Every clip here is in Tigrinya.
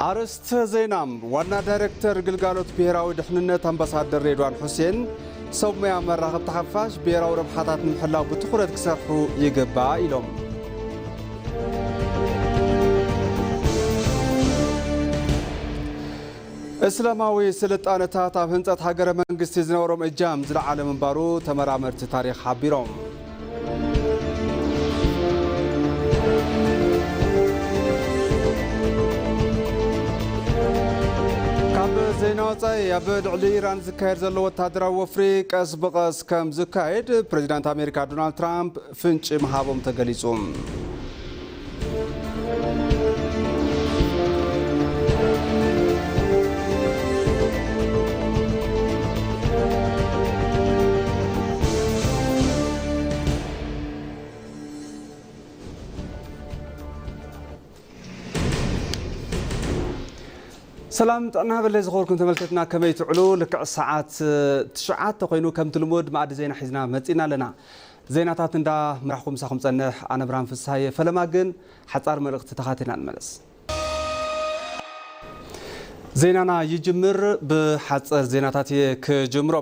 ኣርእስተ ዜና። ዋና ዳይሬክተር ግልጋሎት ብሄራዊ ድሕንነት ኣምባሳደር ሬድዋን ሑሴን፣ ሰብ ሞያ መራኸብቲ ሓፋሽ ብሄራዊ ረብሓታት ንምሕላው ብትኹረት ክሰርሑ ይግባእ ኢሎም። እስላማዊ ስልጣነታት ኣብ ህንጸት ሃገረ መንግስቲ ዝነበሮም እጃም ዝለዓለ ምንባሩ ተመራመርቲ ታሪኽ ሓቢሮም። ካብ ዜና ወጻኢ፣ ኣብ ልዕሊ ኢራን ዝካየድ ዘሎ ወታደራዊ ወፍሪ ቀስ ብቐስ ከም ዝካየድ ፕሬዚዳንት ኣሜሪካ ዶናልድ ትራምፕ ፍንጪ ምሃቦም ተገሊጹ። ሰላም ጥዕና በለ ዝኸበርኩም ተመልከትና፣ ከመይ ትውዕሉ? ልክዕ ሰዓት ትሽዓተ ኮይኑ ከምቲ ልሙድ መኣዲ ዜና ሒዝና መጺና ኣለና። ዜናታት እንዳ ምራሕኩም ምሳኹም ጸንሕ ኣነ ብርሃን ፍስሃየ። ፈለማ ግን ሓጻር መልእኽቲ ተኻቲልና ንመለስ። ዜናና ይጅምር። ብሓጸር ዜናታት እየ ክጅምሮ።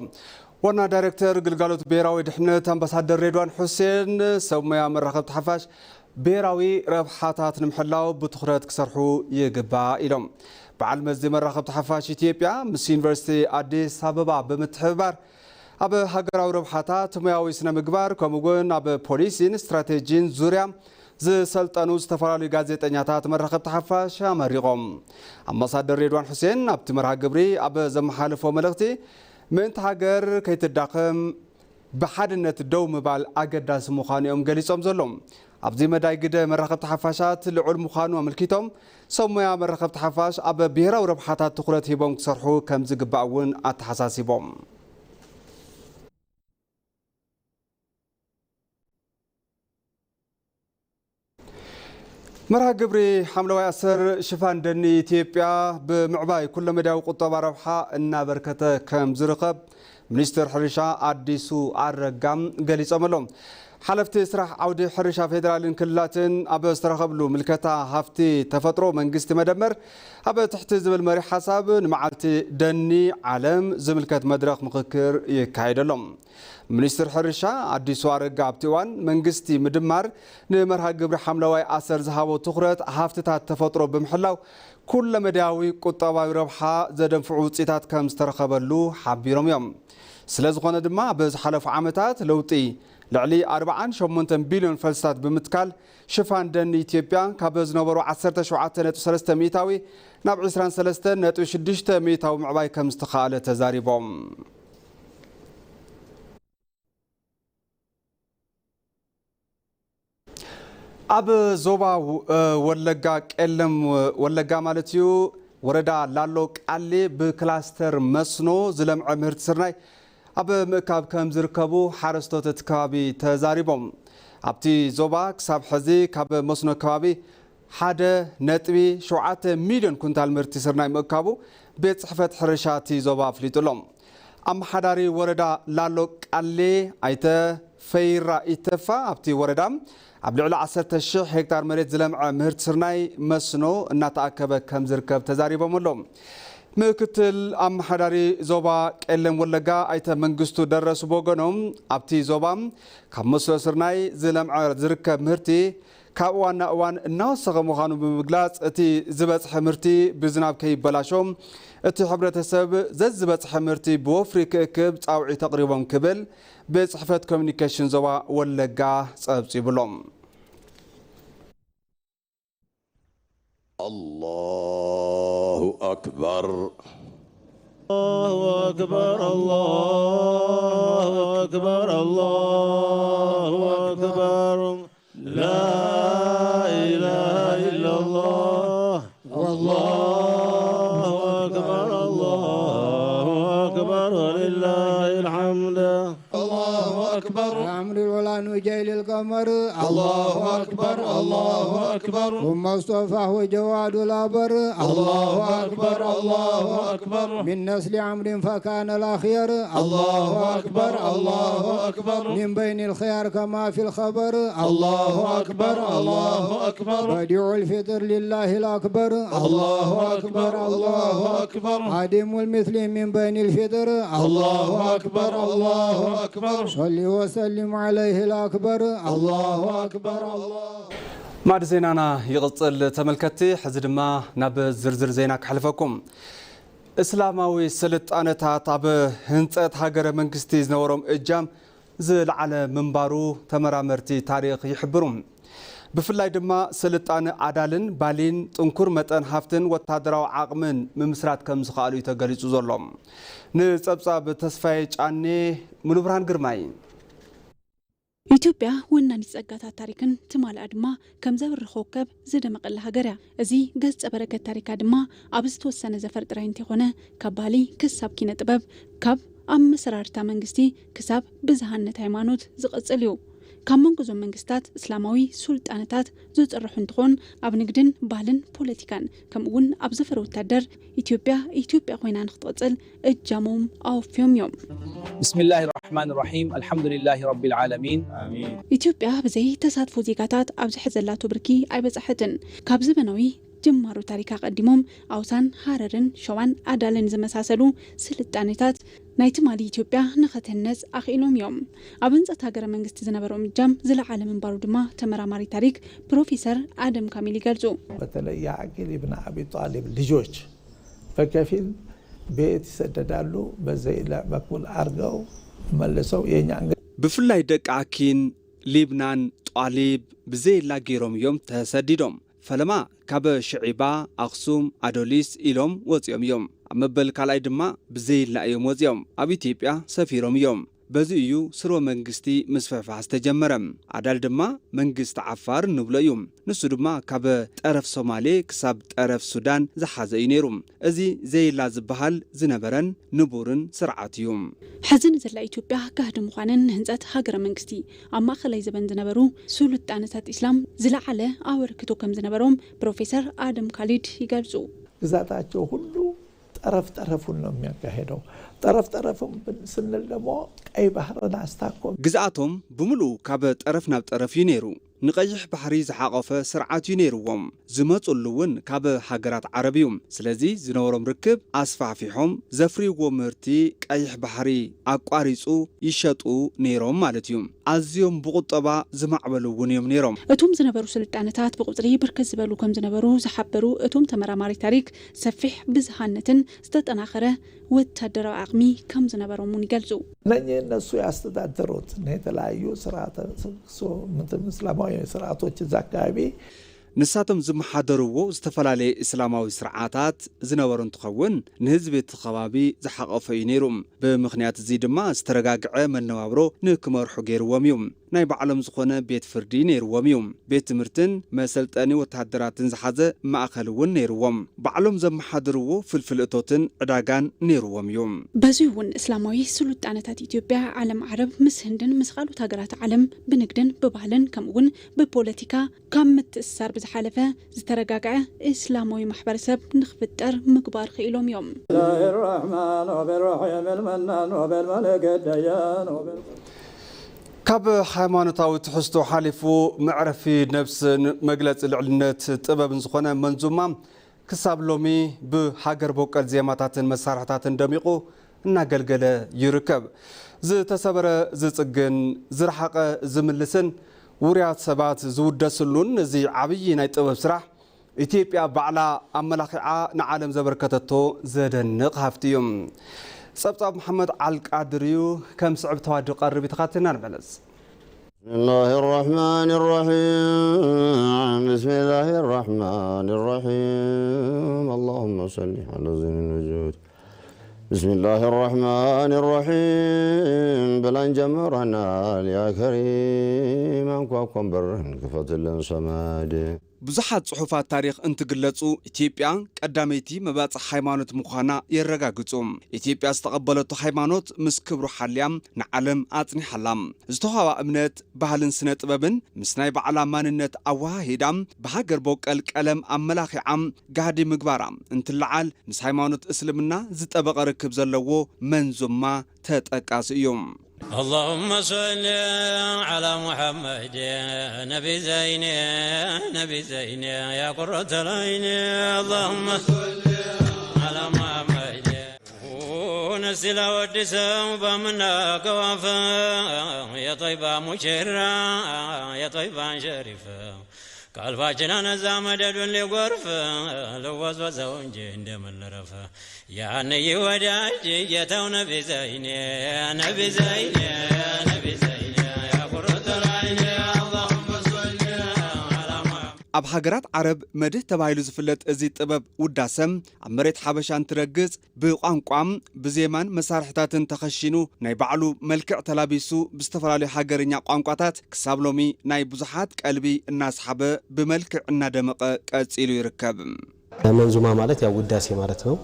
ዋና ዳይሬክተር ግልጋሎት ብሄራዊ ድሕነት ኣምባሳደር ሬድዋን ሑሴን፣ ሰብ ሞያ መራኸብቲ ሓፋሽ ብሄራዊ ረብሓታት ንምሕላው ብትኹረት ክሰርሑ ይግባእ ኢሎም። በዓል መዚ መራኸብቲ ሓፋሽ ኢትዮጵያ ምስ ዩኒቨርሲቲ ኣዲስ ኣበባ ብምትሕብባር ኣብ ሃገራዊ ረብሓታት፣ ሞያዊ ስነ ምግባር፣ ከምኡ እውን ኣብ ፖሊሲን ስትራቴጂን ዙርያ ዝሰልጠኑ ዝተፈላለዩ ጋዜጠኛታት መራኸብቲ ሓፋሽ ኣመሪቖም። ኣምባሳደር ሬድዋን ሑሴን ኣብቲ መርሃ ግብሪ ኣብ ዘመሓለፎ መልእኽቲ፣ ምእንቲ ሃገር ከይትዳኸም ብሓድነት ደው ምባል ኣገዳሲ ምዃኑ እዮም ገሊጾም ዘለዉ። ኣብዚ መዳይ ግደ መራኸብቲ ሓፋሻት ልዑል ምዃኑ ኣመልኪቶም፣ ሰብ ሞያ መራኸብቲ ሓፋሽ ኣብ ብሄራዊ ረብሓታት ትኹረት ሂቦም ክሰርሑ ከም ዝግባእ እውን ኣተሓሳሲቦም። መርሃ ግብሪ ሓምለዋይ ኣሰር ሽፋን ደኒ ኢትዮጵያ ብምዕባይ ኩለመዳያዊ ቁጠባ ረብሓ እናበርከተ ከም ዝርከብ ሚኒስትር ሕርሻ ኣዲሱ ኣረጋ ገሊጾም ኣለዉ። ሓለፍቲ ስራሕ ዓውዲ ሕርሻ ፌዴራልን ክልላትን ኣብ ዝተረኸብሉ ምልከታ ሃፍቲ ተፈጥሮ መንግስቲ መደመር ኣብ ትሕቲ ዝብል መሪሕ ሓሳብ ንመዓልቲ ደኒ ዓለም ዝምልከት መድረኽ ምኽክር ይካየድ ኣሎ። ሚኒስትር ሕርሻ ኣዲሱ ኣረጋ ኣብቲ እዋን መንግስቲ ምድማር ንመርሃ ግብሪ ሓምለዋይ ኣሰር ዝሃቦ ትኹረት ሃፍትታት ተፈጥሮ ብምሕላው ኩለመዳያዊ ቁጠባዊ ረብሓ ዘደንፍዑ ውፅኢታት ከም ዝተረኸበሉ ሓቢሮም እዮም። ስለ ዝኾነ ድማ ኣብ ዝሓለፉ ዓመታት ለውጢ ልዕሊ ኣርብዓን ሸሞንተን ቢልዮን ፈልስታት ብምትካል ሽፋን ደን ኢትዮጵያ ካብ ዝነበሩ ዓሰርተ ሸውዓተ ነጥቢ ሰለስተ ሚእታዊ ናብ ዕስራን ሰለስተን ነጥቢ ሽዱሽተ ሚእታዊ ምዕባይ ከም ዝተኻእለ ተዛሪቦም። ኣብ ዞባ ው-፣ እ፣ ወለጋ፣ ቄለም ወለጋ ማለት እዩ፣ ወረዳ ላሎ ቃሌ ብክላስተር መስኖ ዝለምዐ ምህርቲ ስርናይ ኣብ ምእካብ ከም ዝርከቡ ሓረስቶት እቲ ከባቢ ተዛሪቦም። ኣብቲ ዞባ ክሳብ ሕዚ ካብ መስኖ ከባቢ ሓደ ነጥቢ ሸውዓተ ሚልዮን ኩንታል ምህርቲ ስርናይ ምእካቡ ቤት ጽሕፈት ሕርሻ እቲ ዞባ ኣፍሊጡ ኣሎ። ኣመሓዳሪ ወረዳ ላሎ ቃሌ ኣይተ ፈይራ ኢተፋ ኣብቲ ወረዳ ኣብ ልዕሊ ዓሰርተ ሽሕ ሄክታር መሬት ዝለምዐ ምህርቲ ስርናይ መስኖ እናተኣከበ ከም ዝርከብ ተዛሪቦም ኣለዉ። ምክትል ኣመሓዳሪ ዞባ ቄለም ወለጋ ኣይተ መንግስቱ ደረሱ ብወገኖም፣ ኣብቲ ዞባ ካብ መስኖ ስርናይ ዝለምዐ ዝርከብ ምህርቲ ካብ እዋን ናብ እዋን እናወሰኸ ምዃኑ ብምግላጽ፣ እቲ ዝበጽሐ ምህርቲ ብዝናብ ከይበላሾ እቲ ሕብረተሰብ ዘዝበጽሐ ምህርቲ ብወፍሪ ክእክብ ጻውዒት ኣቕሪቦም ክብል ቤት ጽሕፈት ኮሚኒኬሽን ዞባ ወለጋ ጸብጺቡ ኣሎ። الله أكبر. الله أكبر، الله أكبر، الله أكبر. لا إله إلا الله. الله أكبر، الله أكبر، ولله الحمد. الله أكبر. الحمد لله. نجيل القمر. الله أكبر، الله أكبر. ثم اصطفاه جواد الأبر. الله أكبر، الله أكبر. من نسل عمرو فكان الأخير. الله أكبر، الله أكبر. من بين الخيار كما في الخبر. الله أكبر، الله أكبر. بديع الفطر لله الأكبر. الله أكبر، الله أكبر. عديم المثل من بين الفطر. الله أكبر، الله أكبر. صل وسلم عليه الأكبر. الله أكبر، الله. ማዕድ ዜናና ይቕጽል ተመልከትቲ። ሕዚ ድማ ናብ ዝርዝር ዜና ክሕልፈኩም። እስላማዊ ስልጣነታት ኣብ ህንጸት ሃገረ መንግስቲ ዝነበሮም እጃም ዝለዓለ ምንባሩ ተመራመርቲ ታሪኽ ይሕብሩ። ብፍላይ ድማ ስልጣነ ኣዳልን ባሊን ጥንኩር መጠን ሃፍትን ወታደራዊ ዓቕምን ምምስራት ከም ዝኸኣሉ እዩ ተገሊጹ ዘሎ። ንጸብጻብ ተስፋዬ ጫኔ፣ ሙሉብርሃን ግርማይ። ኢትዮጵያ ወናኒት ጸጋታት ታሪክን ትማልኣ ድማ ከም ዘብሪ ኮከብ ዝደመቐላ ሃገር እያ። እዚ ገጸ በረከት ታሪካ ድማ ኣብ ዝተወሰነ ዘፈር ጥራይ እንተይኮነ፣ ካብ ባህሊ ክሳብ ኪነ ጥበብ፣ ካብ ኣመሰራርታ መንግስቲ ክሳብ ብዝሃነት ሃይማኖት ዝቐጽል እዩ። ካብ መንጎ እዞም መንግስታት እስላማዊ ሱልጣነታት ዝጥርሑ እንትኾን፣ ኣብ ንግድን ባህልን ፖለቲካን ከምኡ እውን ኣብ ዘፈር ወታደር ኢትዮጵያ ኢትዮጵያ ኮይና ንክትቕጽል እጃሞም ኣወፍዮም እዮም። بسم الله الرحمن الرحيم. الحمد لله رب العالمين. ኢትዮጵያ ብዘይ ተሳትፎ ዜጋታት ኣብዚ ሕዚ ዘላቶ ብርኪ ኣይበጻሐትን። ካብ ዘበናዊ ጅማሮ ታሪክ ኣቐዲሞም ኣውሳን፣ ሃረርን፣ ሸዋን ኣዳልን ዝመሳሰሉ ስልጣኔታት ናይ ትማሊ ኢትዮጵያ ንኸትህነጽ ኣኽኢሎም እዮም። ኣብ ህንጸት ሃገረ መንግስቲ ዝነበሮም እጃም ዝለዓለ ምንባሩ ድማ ተመራማሪ ታሪክ ፕሮፌሰር ኣደም ካሚል ይገልጹ። በተለይ የዓቂል ኢብን አቢ ጣሊብ ልጆች በከፊል ቤት ይሰደዳሉ። በዘይ በኩል አርገው መልሰው የኛ ብፍላይ ደቂ ዓኪን፣ ሊብናን፣ ጧሊብ ብዘየላ ገይሮም እዮም ተሰዲዶም። ፈለማ ካብ ሽዒባ፣ ኣኽሱም፣ ኣዶሊስ ኢሎም ወፂኦም እዮም። ኣብ መበል ካልኣይ ድማ ብዘየላ እዮም ወፂኦም ኣብ ኢትዮጵያ ሰፊሮም እዮም። በዚ እዩ ስርወ መንግስቲ ምስፍሕፋሕ ዝተጀመረ። ኣዳል ድማ መንግስቲ ዓፋር ንብሎ እዩ። ንሱ ድማ ካብ ጠረፍ ሶማሌ ክሳብ ጠረፍ ሱዳን ዝሓዘ እዩ ነይሩ። እዚ ዘየላ ዝበሃል ዝነበረን ንቡርን ስርዓት እዩ። ሕዚ ንዘላ ኢትዮጵያ ጋህዲ ምዃንን ንህንፀት ሃገረ መንግስቲ ኣብ ማእኸላይ ዘበን ዝነበሩ ሱልጣነታት ኢስላም ዝለዓለ ኣበርክቶ ከም ዝነበሮም ፕሮፌሰር ኣደም ካሊድ ይገልፁ። ግዛታቸው ሁሉ ጠረፍ ጠረፉን ነው የሚያካሄደው። ጠረፍ ጠረፉን ስንል ደግሞ ቀይ ባህርን አስታኮ ግዝኣቶም ብምሉኡ ካብ ጠረፍ ናብ ጠረፍ እዩ ነይሩ። ንቐይሕ ባሕሪ ዝሓቖፈ ስርዓት እዩ ነይርዎም። ዝመፅሉ እውን ካብ ሃገራት ዓረብ እዩ። ስለዚ ዝነበሮም ርክብ ኣስፋሕፊሖም ዘፍርይዎ ምህርቲ ቀይሕ ባሕሪ ኣቋሪፁ ይሸጡ ነይሮም ማለት እዩ። ኣዝዮም ብቁጠባ ዝማዕበሉ እውን እዮም ነይሮም። እቶም ዝነበሩ ስልጣነታት ብቁፅሪ ብርክት ዝበሉ ከም ዝነበሩ ዝሓበሩ እቶም ተመራማሪ ታሪክ፣ ሰፊሕ ብዝሃነትን ዝተጠናኸረ ወታደራዊ ዓቕሚ ከም ዝነበሮም እውን ይገልፁ። እነኚህ እነሱ ያስተዳደሩት እና የተለያዩ ስርዓተ እስላማዊ ስርዓቶች እዛ አካባቢ ንሳቶም ዝመሓደርዎ ዝተፈላለየ እስላማዊ ስርዓታት ዝነበሩ እንትኸውን፣ ንህዝቢ እቲ ከባቢ ዝሓቐፈ እዩ ነይሩ። ብምኽንያት እዚ ድማ ዝተረጋግዐ መነባብሮ ንክመርሑ ገይርዎም እዩ። ናይ ባዕሎም ዝኾነ ቤት ፍርዲ ነይርዎም እዩ። ቤት ትምህርትን መሰልጠኒ ወተሃደራትን ዝሓዘ ማእኸል እውን ነይርዎም። ባዕሎም ዘመሓድርዎ ፍልፍል እቶትን ዕዳጋን ነይርዎም እዩ። በዚ እውን እስላማዊ ስሉጣነታት ኢትዮጵያ ዓለም ዓረብ ምስ ህንድን ምስ ካልኦት ሃገራት ዓለም ብንግድን ብባህልን ከምኡ እውን ብፖለቲካ ካብ ምትእስሳር ብዝሓለፈ ዝተረጋግዐ እስላማዊ ማሕበረሰብ ንኽፍጠር ምግባር ክኢሎም እዮም። الرحمن وبالرحيم المنان وبالملك الديان وبال ካብ ሃይማኖታዊ ትሕዝቶ ሓሊፉ መዕረፊ ነብስን መግለፂ ልዕልነት ጥበብን ዝኾነ መንዙማ ክሳብ ሎሚ ብሃገር በቆል ዜማታትን መሳርሕታትን ደሚቑ እናገልገለ ይርከብ። ዝተሰበረ ዝፅግን ዝረሓቐ ዝምልስን ውሩያት ሰባት ዝውደስሉን እዚ ዓብዪ ናይ ጥበብ ስራሕ ኢትዮጵያ ባዕላ ኣመላኺዓ ንዓለም ዘበርከተቶ ዘደንቕ ሃፍቲ እዩ። ጸብጻብ መሓመድ ዓልቃድር እዩ። ከም ስዕብ ተዋዲ ቀርብ እዩ። ተኻተልና ንመለስ። بسم الله الرحمن الرحيم. بسم الله الرحمن الرحيم. اللهم صل على زين الوجود. بسم الله الرحمن الرحيم. ብላን ጀምረናል ያ ከሪም፣ ኣንኳኳን በርን ክፈትልን ሰማድ። ብዙሓት ጽሑፋት ታሪኽ እንትግለጹ፣ ኢትዮጵያ ቀዳመይቲ መባጽዕ ሃይማኖት ምዃና የረጋግጹ። ኢትዮጵያ ዝተቐበለቶ ሃይማኖት ምስ ክብሩ ሓልያ ንዓለም ኣጽኒሓላ። ዝተዋህባ እምነት፣ ባህልን ስነ ጥበብን ምስ ናይ ባዕላ ማንነት ኣወሃሂዳ፣ ብሃገር ቦቀል ቀለም ኣመላኺዓ ጋህዲ ምግባራ እንትለዓል፣ ምስ ሃይማኖት እስልምና ዝጠበቐ ርክብ ዘለዎ መንዙማ ተጠቃሲ እዩ። اللهم صل على محمد نبي زين، نبي زين يا قرة العين. اللهم صل على محمد. ነሲ ላወዲ ሰብ ባምና ከዋፈ የጠይባ ሙሽራ የጠይባን ሸሪፈ ካልፋችና ነዛ መደዱን ሊጎርፍ ልወዝወዘው እንጂ እንደምንረፈ ያንይ ወዳጅ ጌታው ነቢ ዘይኔ ነቢ ዘይኔ ነቢ ዘይኔ ያ ቁረተል ዓይኔ አላሁመ ሶሊ አላ ሙሐመድ። ኣብ ሃገራት ዓረብ መድህ ተባሂሉ ዝፍለጥ እዚ ጥበብ ውዳሰ ኣብ መሬት ሓበሻ እንትረግጽ ብቋንቋ፣ ብዜማን መሳርሕታትን ተኸሺኑ ናይ ባዕሉ መልክዕ ተላቢሱ ብዝተፈላለዩ ሃገርኛ ቋንቋታት ክሳብ ሎሚ ናይ ብዙሓት ቀልቢ እናስሓበ ብመልክዕ እናደመቐ ቀጺሉ ይርከብ። መንዙማ ማለት ያው ውዳሴ ማለት ነው።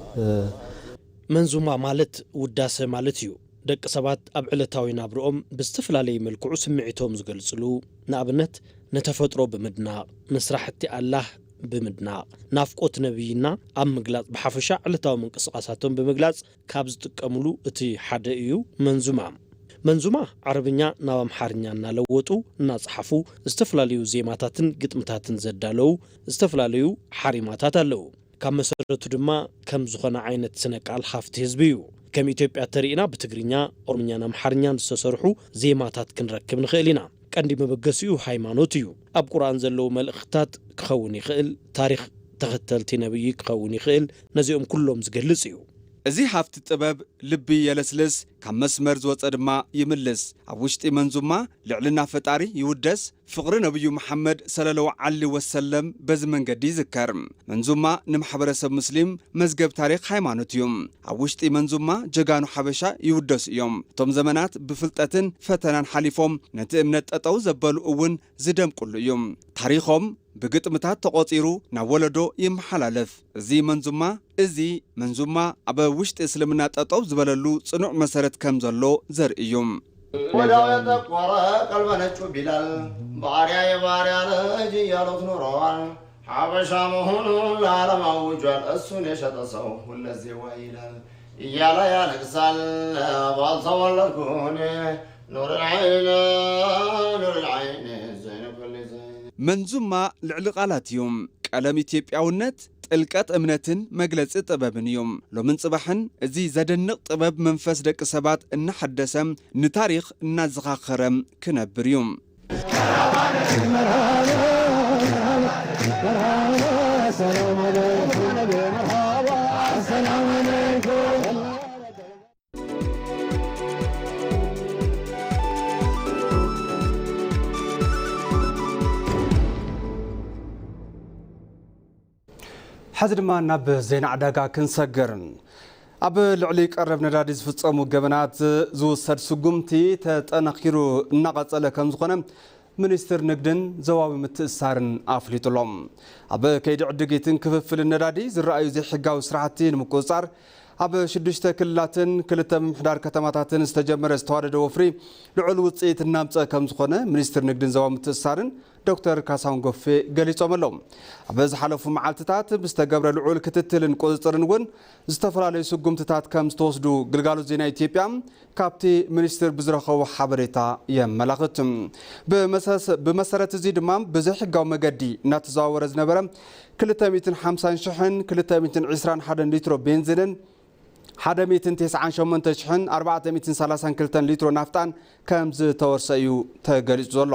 መንዙማ ማለት ውዳሰ ማለት እዩ። ደቂ ሰባት ኣብ ዕለታዊ ናብርኦም ብዝተፈላለየ መልክዑ ስምዒቶም ዝገልጽሉ፣ ንኣብነት ንተፈጥሮ ብምድናቕ፣ ንስራሕቲ ኣላህ ብምድናቕ፣ ናፍቆት ነብይና ኣብ ምግላጽ፣ ብሓፈሻ ዕለታዊ ምንቅስቓሳቶም ብምግላጽ ካብ ዝጥቀምሉ እቲ ሓደ እዩ መንዙማ። መንዙማ ዓረብኛ ናብ ኣምሓርኛ እናለወጡ እናጸሓፉ ዝተፈላለዩ ዜማታትን ግጥምታትን ዘዳለዉ ዝተፈላለዩ ሓሪማታት ኣለዉ። ካብ መሰረቱ ድማ ከም ዝኾነ ዓይነት ስነ ቃል ሃፍቲ ህዝቢ እዩ። ከም ኢትዮጵያ ተሪእና ብትግርኛ፣ ኦሮምኛን ኣምሓርኛን ዝተሰርሑ ዜማታት ክንረክብ ንኽእል ኢና። ቀንዲ መበገሲኡ ሃይማኖት እዩ። ኣብ ቁርኣን ዘለዉ መልእኽትታት ክኸውን ይኽእል፣ ታሪኽ ተኸተልቲ ነብዪ ክኸውን ይኽእል፣ ነዚኦም ኩሎም ዝገልጽ እዩ። እዚ ሃፍቲ ጥበብ ልቢ የለስልስ፣ ካብ መስመር ዝወጸ ድማ ይምልስ። ኣብ ውሽጢ መንዙማ ልዕልና ፈጣሪ ይውደስ፣ ፍቕሪ ነብዩ መሓመድ ሰለለሁ ዓሊ ወሰለም በዚ መንገዲ ይዝከር። መንዙማ ንማሕበረሰብ ሙስሊም መዝገብ ታሪኽ ሃይማኖት እዩ። ኣብ ውሽጢ መንዙማ ጀጋኑ ሓበሻ ይውደሱ እዮም። እቶም ዘመናት ብፍልጠትን ፈተናን ሓሊፎም ነቲ እምነት ጠጠው ዘበሉ እውን ዝደምቁሉ እዩ። ታሪኾም ብግጥምታት ተቖጺሩ ናብ ወለዶ ይመሓላለፍ። እዚ መንዙማ እዚ መንዙማ ኣብ ውሽጢ እስልምና ጠጠው ዝበለሉ ጽኑዕ መሰረት ከም ዘሎ ዘርኢ እዩ። ወዲያው የጠቆረ ቀልበ ነጩ ቢላል ባሪያ የባሪያ ልጅ እያሉት ኑረዋል። ሐበሻ መሆኑን ለዓለም አውጇል። እሱን የሸጠ ሰው ሁለዜ ዋይ ይላል እያለ ያለቅሳል። ባልተወለድኩ እኔ ኑር ልዓይን ኑር ልዓይን ዘይነብ ኩሉ ዘይን መንዙማ ልዕሊ ቃላት እዩ። ቀለም ኢትዮጵያውነት፣ ጥልቀት እምነትን መግለጺ ጥበብን እዩ። ሎምን ጽባሕን እዚ ዘደንቕ ጥበብ መንፈስ ደቂ ሰባት እናሐደሰ፣ ንታሪኽ እናዘኻኸረ ክነብር እዩ። ሕዚ ድማ ናብ ዜና ዕዳጋ ክንሰግር። ኣብ ልዕሊ ቀረብ ነዳዲ ዝፍጸሙ ገበናት ዝውሰድ ስጉምቲ ተጠናኺሩ እናቐጸለ ከም ዝኾነ ሚኒስትር ንግድን ዞባዊ ምትእስሳርን ኣፍሊጡ ኣሎ። ኣብ ከይዲ ዕድጊትን ክፍፍልን ነዳዲ ዝረኣዩ ዘይሕጋዊ ስራሕቲ ንምቁጽጻር፣ ኣብ ሽዱሽተ ክልላትን ክልተ ምምሕዳር ከተማታትን ዝተጀመረ ዝተዋደደ ወፍሪ ልዑል ውፅኢት እናምፀ ከም ዝኾነ ሚኒስትር ንግድን ዞባዊ ምትእስሳርን ዶክተር ካሳሁን ጎፌ ገሊፆም ኣለዉ። ኣብ ዝሓለፉ መዓልትታት ብዝተገብረ ልዑል ክትትልን ቁፅፅርን እውን ዝተፈላለዩ ስጉምትታት ከም ዝተወስዱ ግልጋሎት ዜና ኢትዮጵያ ካብቲ ሚኒስቴር ብዝረኸቦ ሓበሬታ የመላኽት። ብመሰስ-፣ ብመሰረት እዚ ድማ ብዘይሕጋዊ መገዲ እናተዘዋወረ ዝነበረ ክልተ ሚእትን ሓምሳን ሽሕን ክልተ ሚእትን ዕስራን ሓደን ሊትሮ ቤንዚንን ሓደ ሚእትን ተስዓን ሸሞንተ ሽሕን ኣርባዕተ ሚእትን ሰላሳን ክልተን ሊትሮ ናፍጣን ከም ዝተወርሰ እዩ ተገሊጹ ዘሎ።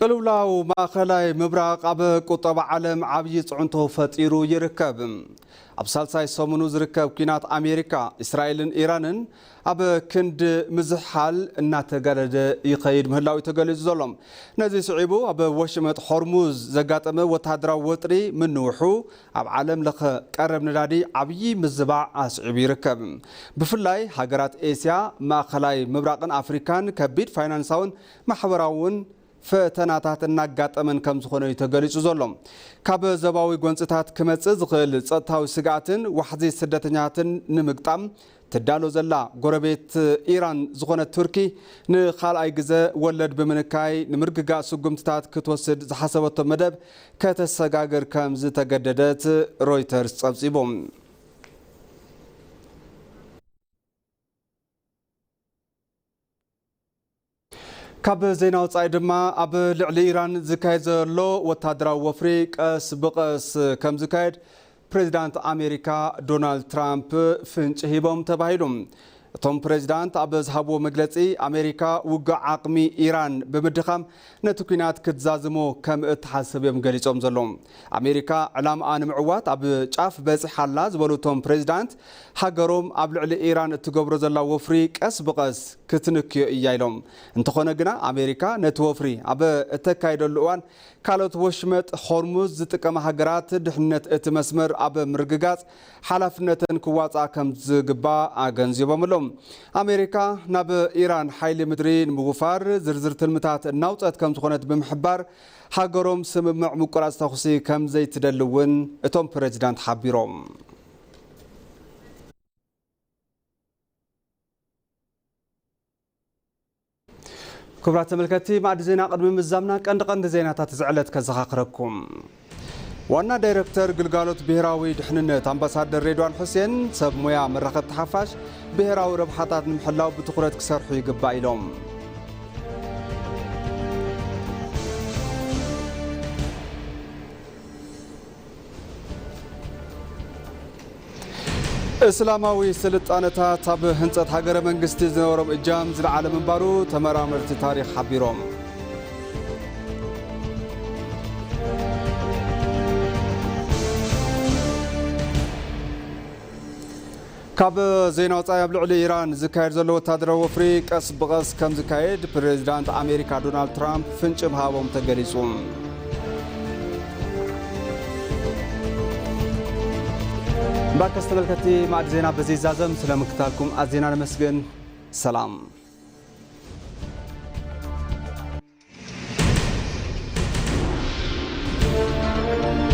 ቅልውላው ማእኸላይ ምብራቕ ኣብ ቁጠባ ዓለም ዓብዪ ጽዕንቶ ፈጢሩ ይርከብ። ኣብ ሳልሳይ ሰሙኑ ዝርከብ ኲናት ኣሜሪካ፣ እስራኤልን ኢራንን ኣብ ክንዲ ምዝሕሓል እናተጋደደ ይኸይድ ምህላው እዩ ተገሊጹ ዘሎ። ነዚ ስዒቡ ኣብ ወሽመጥ ሆርሙዝ ዘጋጠመ ወተሃደራዊ ወጥሪ ምንውሑ ኣብ ዓለም ለኸ ቀረብ ነዳዲ ዓብዪ ምዝባዕ ኣስዒቡ ይርከብ። ብፍላይ ሃገራት ኤስያ፣ ማእኸላይ ምብራቕን ኣፍሪካን ከቢድ ፋይናንሳውን ማሕበራውን ፈተናታት እናጋጠመን ከም ዝኾነ እዩ ተገሊጹ ዘሎ። ካብ ዞባዊ ጎንጽታት ክመጽእ ዝኽእል ጸጥታዊ ስግኣትን ዋሕዚ ስደተኛትን ንምግጣም ትዳሎ ዘላ ጎረቤት ኢራን ዝኾነት ቱርኪ፣ ንኻልኣይ ግዘ ወለድ ብምንካይ ንምርግጋእ ስጉምትታት ክትወስድ ዝሓሰበቶ መደብ ከተሰጋግር ከም ዝተገደደት ሮይተርስ ጸብጺቡ። ካብ ዜና ወጻኢ ድማ፣ ኣብ ልዕሊ ኢራን ዝካየድ ዘሎ ወታደራዊ ወፍሪ ቀስ ብቐስ ከም ዝካየድ ፕሬዚዳንት ኣሜሪካ ዶናልድ ትራምፕ ፍንጭ ሂቦም ተባሂሉ። እቶም ፕሬዚዳንት ኣብ ዝሃብዎ መግለጺ፣ ኣሜሪካ ውግእ ዓቕሚ ኢራን ብምድኻም ነቲ ኲናት ክትዛዝሞ ከም እትሓስብ እዮም ገሊጾም ዘለዉ። ኣሜሪካ ዕላምኣ ንምዕዋት ኣብ ጫፍ በጺሓ ኣላ ዝበሉ እቶም ፕሬዚዳንት፣ ሃገሮም ኣብ ልዕሊ ኢራን እትገብሮ ዘላ ወፍሪ ቀስ ብቐስ ክትንክዮ እያ ኢሎም። እንተኾነ ግና፣ ኣሜሪካ ነቲ ወፍሪ ኣብ እተካይደሉ እዋን፣ ካልኦት ወሽመጥ ሆርሙዝ ዝጥቀማ ሃገራት ድሕነት እቲ መስመር ኣብ ምርግጋጽ ሓላፍነተን ክዋጽኣ ከም ዝግባእ ኣገንዚቦም ኣለዉ። ኣሜሪካ ናብ ኢራን ሓይሊ ምድሪ ንምውፋር ዝርዝር ትልምታት እናውጸት ከም ዝኾነት ብምሕባር፣ ሃገሮም ስምምዕ ምቁራጽ ተኹሲ ከም ዘይትደሊ እውን እቶም ፕሬዚዳንት ሓቢሮም። ክቡራት ተመልከትቲ፣ ማዕዲ ዜና ቅድሚ ምዛምና ቀንዲ ቀንዲ ዜናታት እዚ ዕለት ከዘኻኽረኩም። ዋና ዳይረክተር ግልጋሎት ብሄራዊ ድሕንነት ኣምባሳደር ሬድዋን ሑሴን፣ ሰብ ሞያ መራኸብቲ ሓፋሽ ብሄራዊ ረብሓታት ንምሕላው ብትኹረት ክሰርሑ ይግባእ ኢሎም። እስላማዊ ስልጣነታት ኣብ ህንጸት ሃገረ መንግስቲ ዝነበሮም እጃም ዝለዓለ ምንባሩ ተመራመርቲ ታሪኽ ሓቢሮም። ካብ ዜና ወጻኢ፣ ኣብ ልዕሊ ኢራን ዝካየድ ዘሎ ወታደራዊ ወፍሪ ቀስ ብቐስ ከም ዝካየድ ፕሬዚዳንት ኣሜሪካ ዶናልድ ትራምፕ ፍንጭ ምሃቦም ተገሊጹ። እምበኣርከስ ተመልከትቲ፣ ማዕዲ ዜና በዚ ይዛዘም። ስለ ምክታልኩም ኣዝና ነመስግን። ሰላም።